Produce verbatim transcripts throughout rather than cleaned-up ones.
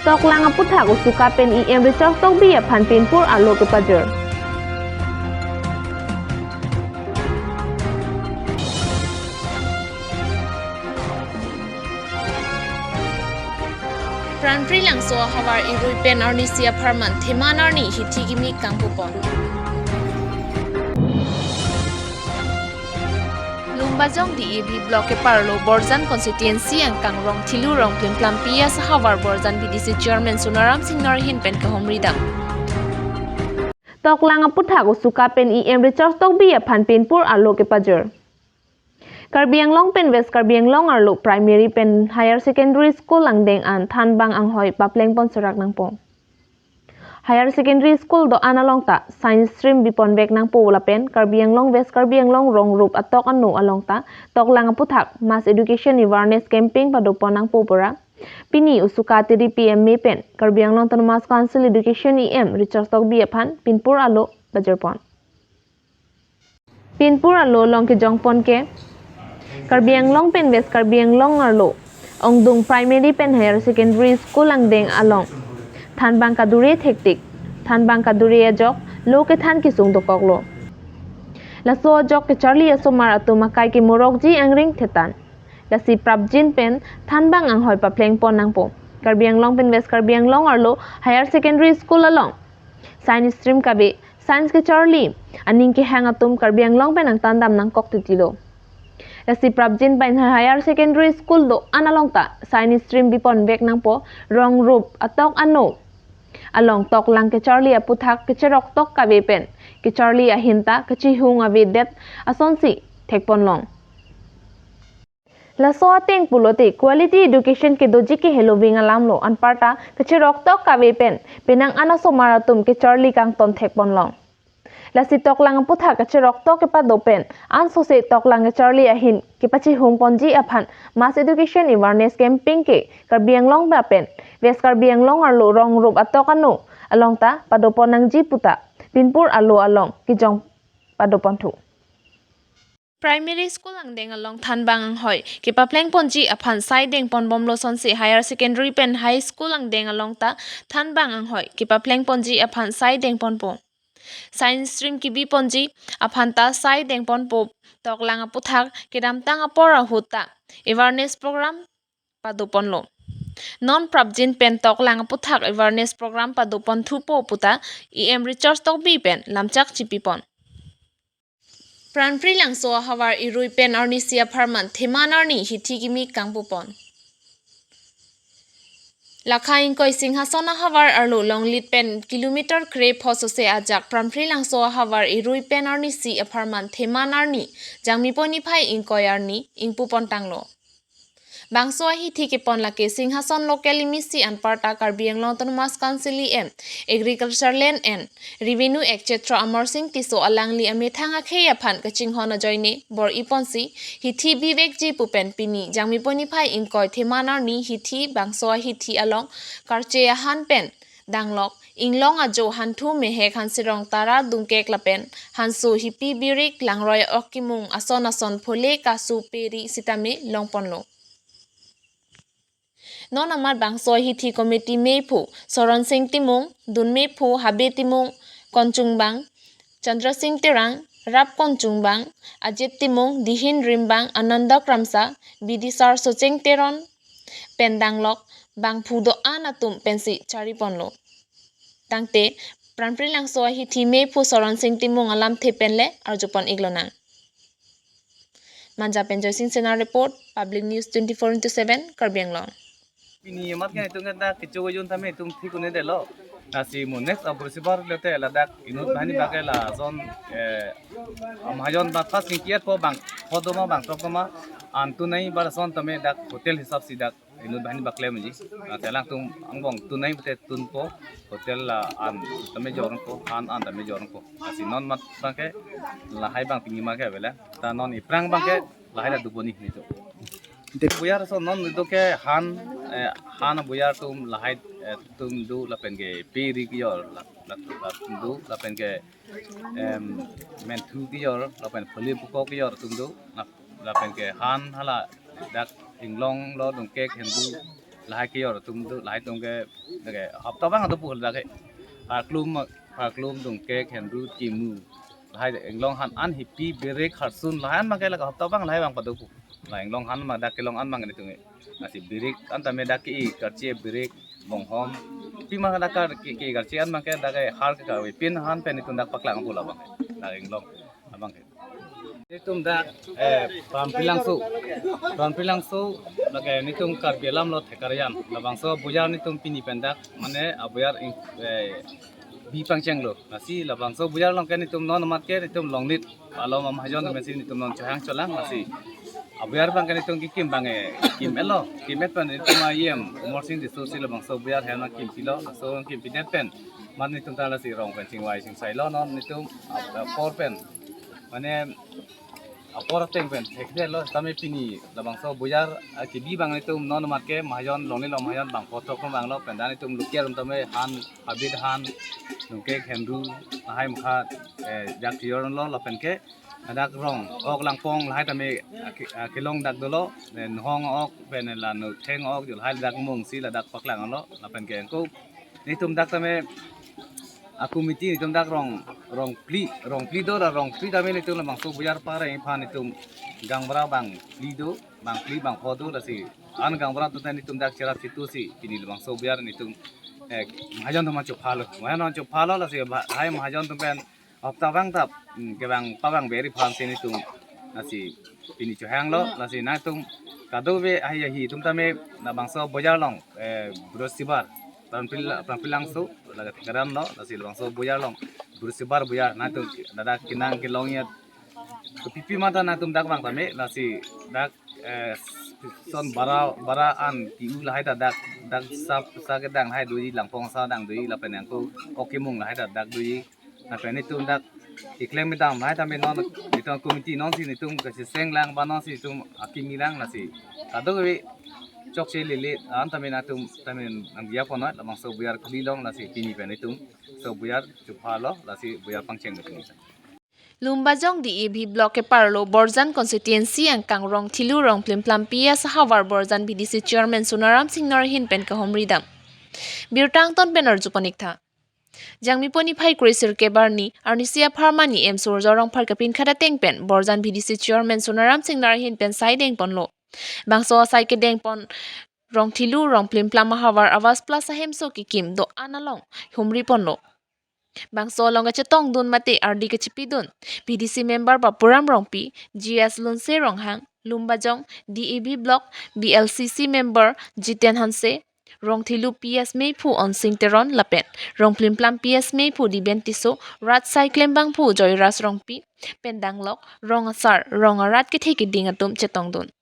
Toklang aputhak Usuka pen E M Richard Tokbi aphan pinpur alo kepajor. Pranpri Langso ahavar irui pen arnisi apharman Theman arni hithi kimi kangpupon. Lumbajong D A V block keparlo Borjan constituency angkang Rongthilu Rongplimplam P S ahavar Borjan B D C chairman Sonaram Singnar ahin pen kehomri dam. Toklang aputhak Usuka pen E M Richard Tokbi aphan pinpur alo kepajor. Karbi Anglong pen West Karbi Anglong arlo primary pen higher secondary school angdeng an thanbang anghoi paplengpon serak nangpo. Higher secondary school do-an along ta science stream biponvek nangpo lapen Karbi Anglong West Karbi Anglong rong rup atok ano along ta toklang aputhak mass education awareness campaign padopon nangpo pura pini Usuka T D P M A pen Karbi Anglong Autonomous Council Education E M Richard Tokbi aphan pinpur alo pajorpon. Pinpur alo along kejongpon ke Karbi Anglong pen West Karbi Anglong arlo ongdung primary pen higher secondary school angdeng along thanbang kadure thektik, thanbang kadure ajok lo kethan kesung dokoklo. Laso ajok kecharli asomar atum akai kemorokji angring thetan. Lasi prapjin pen thanbang anghoi paplengpon nangpo. Karbi Anglong pen West Karbi Anglong arlo higher secondary school along science stream kave, science kecharli aning kehang atum Karbi Anglong pen angtan dam nangkok titilo. Lasi prapjin pen higher secondary school do-an along ta science stream biponvek nangpo rong rup atok ano along toklang kecharli aputhak kecheroktok kave pen kecharli ahin ta kechihung avedet asonsi thekponlong. Laso ateng pulote quality education kedoji ke heloving alamlo anparta kecheroktok kave pen penang an asomar atum kecharli kangton thekponlong. Lasi toklang aputhak kecheroktok kepado pen ansose toklang kecharli ahin kepachihungponji aphan mass education awareness campaign ke Karbi Anglong lapen West Karbi Anglong arlo rong rup atok ano along ta padopon nangji puta pinpur alo along kejong padoponthu. Primary school angdeng along thanbang anghoi kepaplengponji aphan sai dengponbomlo sonsi higher secondary pen high school angdeng along ta thanbang anghoi kepaplengponji aphan sai dengponpo. Science stream kebiponji aphan ta sai dengponpo. Toklang aputhak kedamtang apor ahut ta awareness program padoponlo. Non prapjin pen toklang aputhak awareness program padoponthupo puta E M Richard Tokbi pen lamchak chipipon. Pranpri Langso ahavar irui pen arnisi apharman Theman arni hithi kimi kangpupon. Lakha ingkoi Singhason ahavar arlo Longlit pen kilometer krepho sose ajak Pranpri Langso ahavar irui pen arnisi apharman Theman arni Jangmipo niphai ingkoi arni ingpupontanglo. Bangso ahithi kepon lake Singhason local M A C anparta Karbi Anglong Autonomous Council E M, Agriculture Land and Revenue et cetera Amarsing Tisso alangli amethang akhei aphan kachinghon ajoine bor-iponsi hithi bivekji pu pen pini Jangmipo niphai ingkoi Theman arni hithi bangso ahithi along karche ahan pen danglok, inglong ajo hanthu mehek hansirong tara dungkek lapen hanso hipi birik langroi ok kimung ason ason phole kasu peri sitame longponlo. Non amat bangso hithi committee mephu Soron Sing Timung, dun mephu Habe Timung, Konchungbang, Chandra Sing Terang, Rap Konchungbang, Ajit Timung, Dihin Rimbang, Ananda Kramsa, Bidisar Socheng Teron, pen danglok bangphu do-an atum pensi chariponlo. Tangte, Pranpri Langso ahithi mephu Soron Sing Timung alamthe penle arjupon iklonang. Manja pen Joysing Sena report, Public News twenty-four into seven, Karbi Anglong. Pini amat kan itum kan dak kecho kejun tame itum thik un-edetlo. Lasi mo next abur sibar lote ladak inut banghini bak ke lason, eh, amajon bat pas singkiat po bang, hodoma bang tokoma, antu nai bar son tame dak hotel hisap si dak inut banghini bak le menji. Lasi alangtum angbong tu nai bete tunpo hotel la an tame jorpo, an an tame jorpo. Lasi non amat bang ke lahai bang pini ma ke avela. Ta non iphrang bang ke lahai la duboni ni jo. Te buyar ason non do ke han, eh, han buyar atum lahai, eh, atum do lapen ke peri kejor la, la, latum do lapen ke, em, menthu kejor lapen phole puko kejor atum do la, lapen ke han hala dak inglong lo dungkek hendu Lahai ke yor atum do, lahai atum ke, lake, hapta abang do pu lake. Harklum, harklum, dungkek, henru, kimu. Lahai inglong han an hipi, birik, harsun, lahai an abang ke lake hapta abang lahai abang pado pu. Lahai inglong han abang dak kelong an abang netum ke. Lasi birik an tame dak ke-i karchi birik, bonghom. Pima dak ke, ke karchi an abang ke dak ke har ke kave pin han pen netum dak paklang pu labang. Dak inglong abang ke. Netum dak, eh, Prampi Langso. Prampi Langso, lake netum Karbi alam lo thekar yan. Labangso abojar netum pini pen dak, mane abojar in, eh, bi pangchenglo. Lasi labangso abojar along ke netum non amat ke netum longnit. Alo mama hajon atum si netum non chehang cholang lasi. Abojar abang ke netum kekim abang, eh, kim-etlo. Kim-et pen netum a-E M Amarsing Tisso si labangso abojar hem nangkim pilo. Laso nangkim pidet pen. Mat netum ta lasi rong pen chingvai chingsailo non netum, ah, apor pen. Mane apor ateng pen thekdetlo tame pini labangso abojar, ah, kebi abang netum non amat ke mahajon longnit lo mahajon bang kotok abang lo pen dan netum local atum tame han habit han dungkek henru lahai mukha, eh, jak tiyor lo lapen ke dak rong ok langpong lahai tame, ah, ke-, ah, kelong dak dolo, eh, nohong ok pen la notheng ok jo lahai dak mung si ladak paklang lo lapen ke angko netum dak tame a-committee netum dak rong, rong phli, rong phli do la rong phli tame netum labangso abojar pareng aphan netum gaonbura bang phli do, bang phli bang pho do lasi an gaonbura atum ta netum dak cherap chitu si pini labangso abojar netum, eh, mahajon atum chopha lo, mahajon atum chopha lo lasi ba-, lahai mahajon atum pen hapta abang tap, hmm, kevang pavang beri aphan si netum lasi pini chehang lo lasi nangtum kadokave ahi ahi atum tame labangso abojar along, eh, Brihospatibar, Prampi-, Prampi Langso, lake thekar yan lo, lasi labangso abojar along, Brihospatibar abojar, nangtum ladak kenang kelong ya. Kepipi mata nangtum dak abang tame, lasi dak, eh, son bara, bara an tiu lahai ta dak, dak sap, sa kedang lahai doji, langpong sa dang doji, lapen angko ok kemung lahai ta dak doji. Lapen netum dak keklem kedam lahai tame non, netum committee non si netum kacheseng lang, ba non si netum akimi lang lasi. Kadokave chokche lele an tame nangtum tame nangdiya pon labangso abojar kali long lasi pini pen netum so abojar chopha lo lasi abojar pangcheng netum. Lumbajong D A V block keparlo Borjan constituency angkang Rongthelu Rongplimplam P S ahavar Borjan V D C chairman Sonaram Singnar ahin pen kahumri dam. Birta angton pen arju pon-ik tha. Jangmi poni phai kre sirkep arni, arnisi apharman ni M Surjya Rongphar kapinkhat ateng pen Borjan V D C chairman Sonaram Singnar ahin pen sai deng ponlo. Bangso asai kedeng pon Rongthelu Rongplimplam ahavar Awas Plus ahemso kekim do-an along humri ponlo. Bangso along kachetongdun mate ardi kachipidun V D C member Bapuram Rongpi, G S Lunse Ronghang, Lumbajong D A V block V L C C member Jiten Hanse, Rongthelu P S meiphu Onsing Teron lapen Rongplimplam P S meiphu Diben Tisso, rat sai klembangphu Joyras Rongpi pen danglok rong asar rong arat kethe keding atum chetongdun.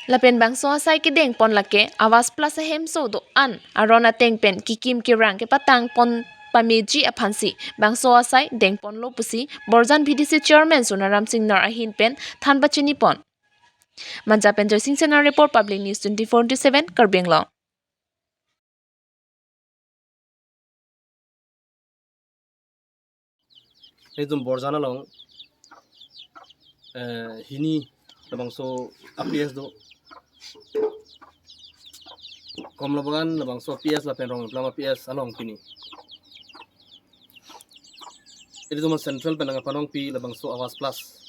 Lapen bangso asai kedeng pon lake Awas Plus ahemso do-an aron ateng pen kekim kerang kepatang pon pameji aphansi bangso asai deng ponlo pusi Borjan V D C chairman Sonaram Singnar ahin pen than pachini pon. Manja pen Joysing Sena report, Public News twenty-four into seven, Karbi Anglong. Netum Borjan along, eh, hini labangso a-P S do. Komlabagan labangso P S lapen Rongplimplam a-P S along pini. Ilitum a-central pen nangpanongpi labangso Awas Plus.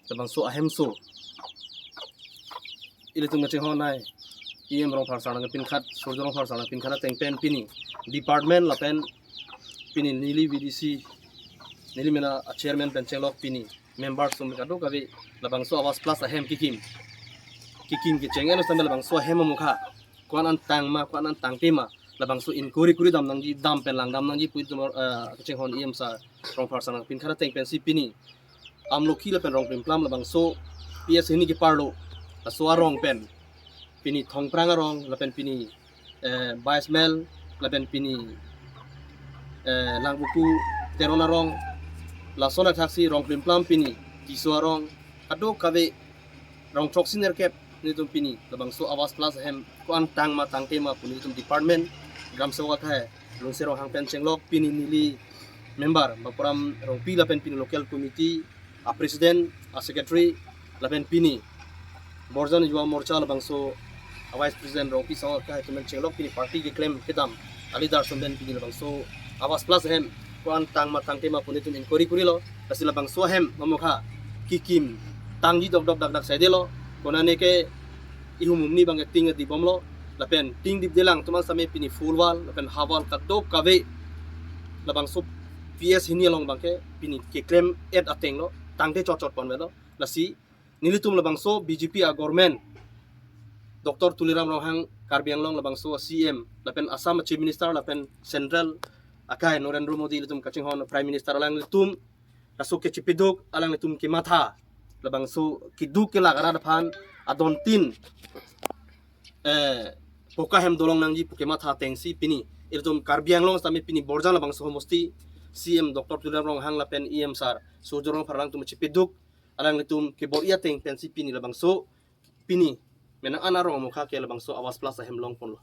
Labangso ahemso. Ilitum kachinghon hai E M Rongphar sar nangpinkhat, Surjya Rongphar sar nangpinkhat ateng pen pini department lapen pini neli V D C, neli mena a-chairman pen chenglok pini member sum kadokave labangso Awas Plus ahem kekim. Kekim kecheng-et lo sambil labangso ahem amukha ko-an an tang ma, ko-an an tangte ma, labangso inquiry kuri dam nangji, dam pen lang dam nangji pu itum, eh, kachinghon E M sar Rongphar sar nangpinkhat ateng pensi pini Amlokhi lapen Rongplimplam labangso P S hini keparlo, laso arong pen pini Thongprang arong lapen pini, eh, Baismel lapen pini, eh, Langbuku Teron arong, lason athaksi Rongplimplam pini Tisso arong, kadokave rong throksi nerkep netum pini labangso Awas Plus ahem ko-an tang ma tangte ma pu netum department Gram Sevak Akhai Lunse Ronghang pen chenglok pini neli member Bapuram Rongpi lapen pini local committee a-president, a-secretary lapen pini Borjan Yuva Morcha labangso a Vice President Rongpi Sangho akai atum pen chenglok pini party keklem kedam a leader atum pen pini labangso Awas Plus ahem ko-an tang ma tangte ma pu nelitum inquiry kurilo. Lasi labangso ahem mamokha kikim tangji dokdok dakdak saidelo. Konane ke ihum humni abangke ting dipbomlo. Lapen ting dipdelang atum an same pini Phulwal lapen Hawal kadokave labangso P S hini along abangke pini keklem-et atenglo, tangte chotchot ponvelo. Lasi nelitum labangso B J P a-government, Doctor Tuliram Ronghang, Karbi Anglong labangso C M lapen Assam Chief Minister lapen Central akai Narendra Modi ilitum kachinghon Prime Minister, alanglitum laso kechepeduk, alanglitum kematha labangso keduk kelak arat aphan adontin eh poka hem dolong nangji pu kematha atengsi pini ilitum Karbi Anglong sitame pini Borjan labangso homosti C M Doctor Tuliram Ronghang lapen E M sir Surjya Rongphar alangtum chepeduk, alanglitum kebor-i ateng pensi pini labangso pini menang an arong amokha ke labangso Awas Plus ahem longponlo.